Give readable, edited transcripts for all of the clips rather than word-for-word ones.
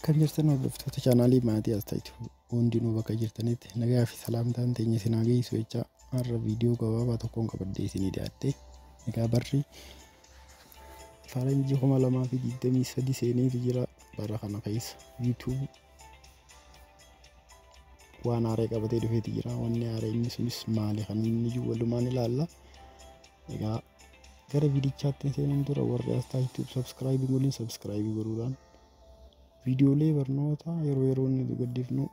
Akkam jirtan, hordoftoota chaanaalii maatii as ta'itu hundinuu? Bakka jirtanitti nagaa fi salaamtaan teenya isin haa geessu jecha, har'a viidiyoo gabaabaa tokkoon qabadhee isinii dhiyaadhe. Egaa barri faranjii 2023 seeneetu jira. Bara kana keessa YouTube waan haaraa qabatee dhufeeti jira. Wanni haaraa inni sunis maali kan inni jiru walumaan ilaalla. Egaa gara viidichaatti seenuun dura, warri as ta'itu subscribe godhin, subscribe godhuudhaan viidiyoolee barnoota yeroo yeroo inni gaddifnu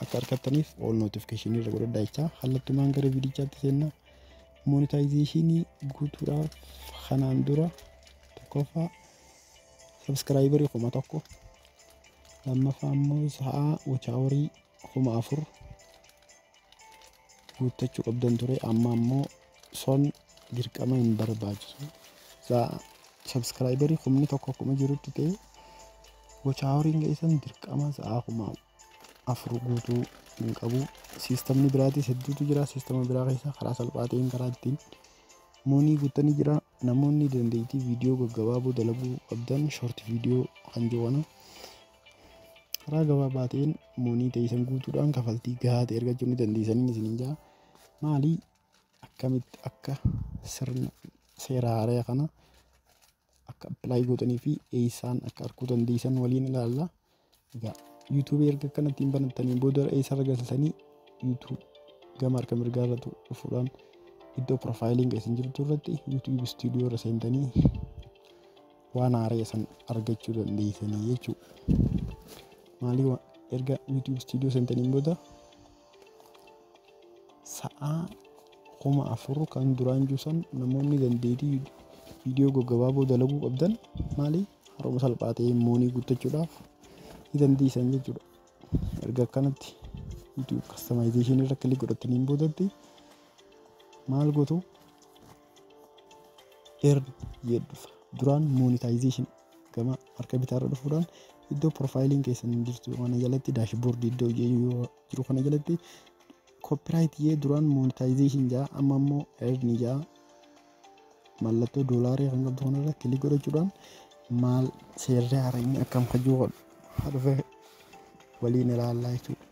akka argattaniif all notification irra godhadhaa jechaa, kallattumaan gara viidichaatti seenna. Monetization guutuudhaaf kanaan dura tokkoffaa subscriber 1000, lammaffaa immoo sa'aa watch hour 4000 guuttachuu qabdan ture. Amma ammoo son dirqama hin barbaachisu. Subscriber 1000 akkuma jirutti ta'e, watch houriin keessan dirqama sa'aa 4000 guutuu hin qabu. Siistamni biraatis hedduutu jira. Siistama biraa keessa karaa salphaa ta'een karaa ittiin money guuttanii jira. Namoonni dandeettii viidiyoo gaggabaaboo dalaguu qabdan, short video kan jiru kana karaa gabaabaa ta'een money ta'e guutuudhaan kafaltii gahaa ta'e argachuu ni dandeessanii isiniin jaa. Maali, akkamitti akka sirna seera haaraa kana akka apply gootanii fi eessaan akka arguu dandeessan waliin ilaalla. Egaa YouTube erga akkanatti banattanii booda eessa argatanii? YouTube gama harka mirgaa irratti dhufuudhaan iddoo profileiin isin jirtu irratti YouTube Studio irra seentanii waan haaraa san argachuu dandeessanii jechuudha. Maalii, erga YouTube Studio seentaniin booda sa'aa 4000 kan duraan jiru san, namoonni dandeettii viidiyoo gaggabaaboo dalaguu qabdan, maali, haruma salphaa ta'een money guuttachuudhaaf ni dandeessan jechuudha. Erga akkanatti YouTube customization irra click godhataniin boodatti maal gootu? Earn jedhu. Duraan monetization gama harka bitaarra dhufuudhaan iddoo profileiin keessan jirtu kana jalatti, dashboard iddoo jiru kana jalatti, copyright jee duraan monetization jaa, amma immoo earn jaa. Mallattoo doolaarii kan qabdu kanarra click godhachuudhaan maal seerri haaraan akkam hojii dhufe waliin ilaallaa jechuudha.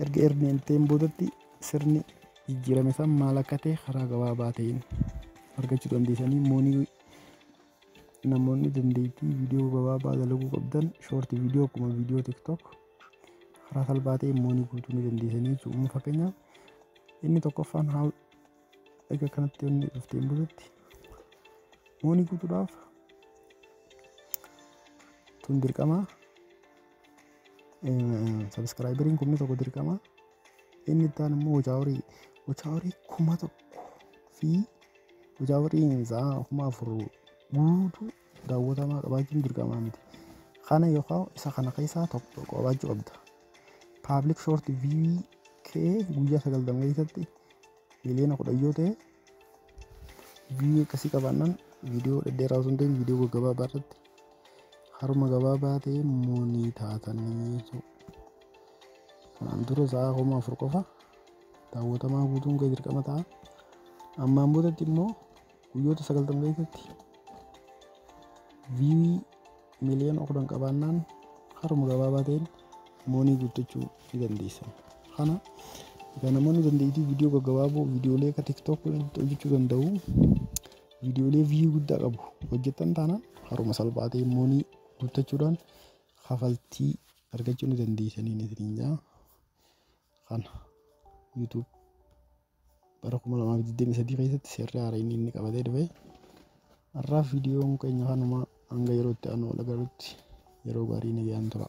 Erga earn ta'een boodatti sirni jijjiirame san maal akka ta'e karaa gabaabaa ta'een argachuu dandeessanii. Money namoonni dandeettii viidiyoo gabaabaa dalaguu qabdan, short video, akkuma viidiyoo TikTok karaa salphaa ta'een money guutuu ni dandeessanii jechuudha. Fakkeenyaaf inni tokkoffaan haa erga kanatti inni dhufteen boodatti money guutuudhaaf tun dirqama, subscriberiin 1000 dirqama. Inni itti aanu immoo watch hour, watch hour 1000 fi watch houriin isaa 4000 guutuu daawwatamaa qabaachuun dirqamaa miti. Kana yookaan isa kana keessaa tokko qabaachuu qabda. Public short view kee guyyaa 90 keessatti 10 miliyoona yoo ta'e, view akkasii qabaannaan, viidiyoo dhedheeraa osoo hin ta'in viidiyoo gaggabaabaa irratti haruma gabaabaa ta'e money taatanii jechuudha. Kanaan dura sa'a 4000 qofa daawwatamaa guutuun kee dirqama ta'a. Ammaan boodatti immoo guyyoota 90 keessatti view 10 miliyoona qabaannaan haruma gabaabaa ta'een money guuttachuu ni dandeessan. Kana egaa namoonni dandeettii viidiyoo gaggabaaboo, viidiyoolee akka TikTok irratti hojjechuu danda'u, viidiyoolee view guddaa qabu hojjetan taanaan, haruma salphaa ta'een money guuttachuudhaan kafaltii argachuu ni dandeessanii isiniin jaa. Kana YouTube bara 2023 keessatti seerri haaraa inni qabatee dhufe. Har'aaf viidiyoon keenya kanuma. Hanga yeroo itti aanu wal agarrutti yeroo gaarii, nagaan tura.